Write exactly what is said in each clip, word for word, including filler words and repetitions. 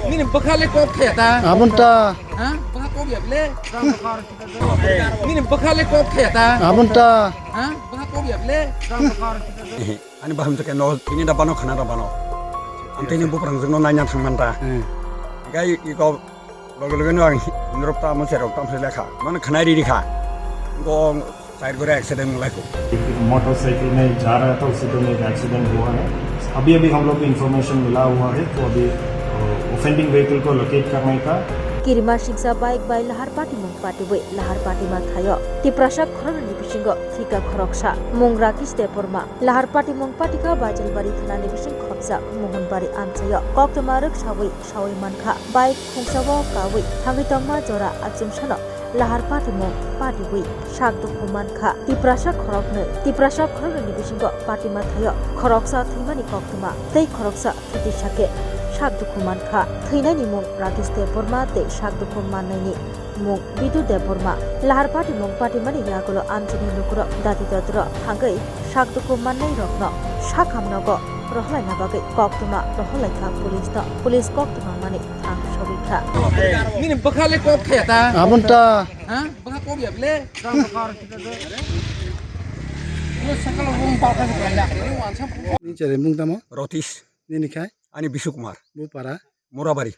Nini bwkha le kok khaya ta? Abon ta. Ha? Bwkha kok ya ble? Nini bwkha le kok khaya ta? Abon ta. Ha? Bwkha kok ya ble? Ani baham jake no, tini da bano khana da bano. Ang tini buprang jengno naina thangman ta. Hmm. Gai iko loge loge no ang hinrok ta mo serok tam se lekha. Mano khana ri ri kha. Go Side gore accident lai ko. एक मोटरसाइकिल में जा रहा था, उसी दौरान एक एक्सीडेंट हुआ है। अभी अभी हम लोग को इन्फॉर्मेशन मिला हुआ है, तो अभी ऑफेंडिंग व्हीकल को लोकेट करने का। Kirima singsa bike bai lahar patimung patiwi lahar patima thaio. Tiprasa khoroknwi ni bisingo thika khoroksa mung Rakesh Debbarma. Lahar patimung patika Baijalbari thanani bising khopjak Mohonbari amchaio koktwma rwksawi sawi mankha. Bike khungsao kawi thangwi tongma jora achomsano lahar patimung patiwi sak dukhu mankha. Tiprasa khoroknwi, Tiprasa khoroknwi ni bisingo patima thaio khoroksa thwimani koktwma tei khoroksa thwitwi sakhe sak dukhu mankha. Thwinaini mung Rakesh Debbarma tei sak dukhu mannaini mung Bidu Debbarma. Lahar patimung patimani yagulo amchaini lukurok dati dodro thangwi sak dukhu mannairokno sakhamnogo rohorlaina bagwi koktwma rohorlaikha police no. Police koktwma mani thang sogwi kha. Nini bwkha le kok khaya ta? Abon ta. Ha? Bwkha kok ya ble? Ni chare mung tamo? Rotis. Nini khai? Ani Bishu Kumar. Bo para? Morabari.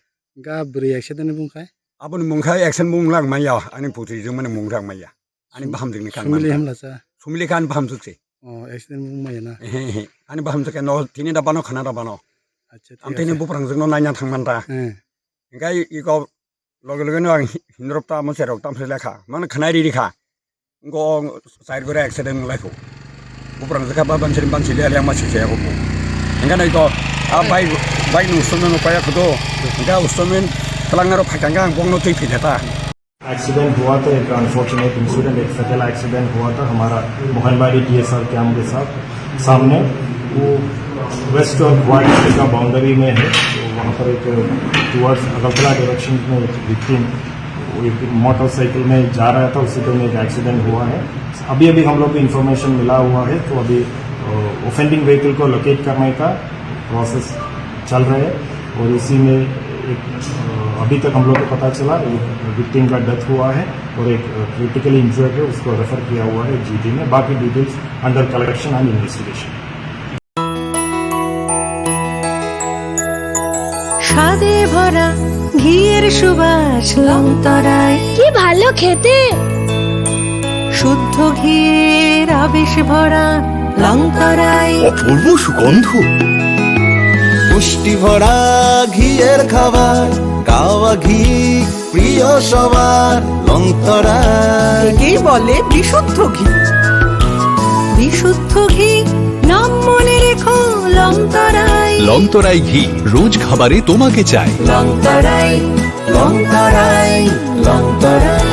Ga bwrwi accident ni bung khai? Aboni mung khai accident mung lang maya. Ani putri jung mani mung lang maya. Ani baham jeng ni kan Sumili mangkha. Hamla cha. Sumili kan baham jukse. Oh, accident mung maya na. Ehe, ehe. Ani baham jukse no tini da bano khana da bano. Acha, thik Ang tini ase. Buprang jeng no naina thangman ta. Eh. Engkai iko loge loge no ang hinrok ta mo serok tam se lekha. Mano khana ri ri kha. Go side gore accident lai ko. Buprang jaka ba ban seri ban seri yang masih saya ko. Engkai no iko a bai bai nu sumno paya ko do. Engkai ustomin pelangaro phakang ang bong no tei phileta. Accident हुआ था, एक unfortunate incident, एक फेटल एक्सीडेंट हुआ था हमारा Mohanbari TSR camp के साथ सामने। वो वेस्ट और क्वाड का बाउंड्री में है, तो वहाँ पर एक टुवर्ड्स अगरतला डायरेक्शन में एक विक्टिम, वो एक मोटरसाइकिल में जा रहा था, उसी टाइम एक एक्सीडेंट हुआ है। अभी अभी हम लोग को इन्फॉर्मेशन मिला हुआ है, तो अभी ऑफेंडिंग व्हीकल को लोकेट करने का प्रोसेस चल रहा है और इसी में एक, अ, अभी तक हम लोग को पता चला एक विक्टिम का डेथ हुआ है और एक, अ, क्रिटिकली इंजर्ड है, उसको रेफर किया हुआ है जीटी में। बाकी details under collection and investigation. স্বাদে ভরা ঘিয়ের সুবাস লংতরায়। কি ভালো খেতে। শুদ্ধ ঘিয়ের আবেশ ভরা লংতরায়। অপূর্ব সুগন্ধ। পুষ্টি ভরা ঘিয়ের খাবার, গাওয়া ঘি প্রিয় সবার। লংতরায়। একেই বলে বিশুদ্ধ ঘি। বিশুদ্ধ ঘি, নাম মনে রেখো লংতরায়। লংতরায় ঘি, রোজ খাবারে তোমাকে চাই। লংতরায়, লংতরায়, লংতরায়।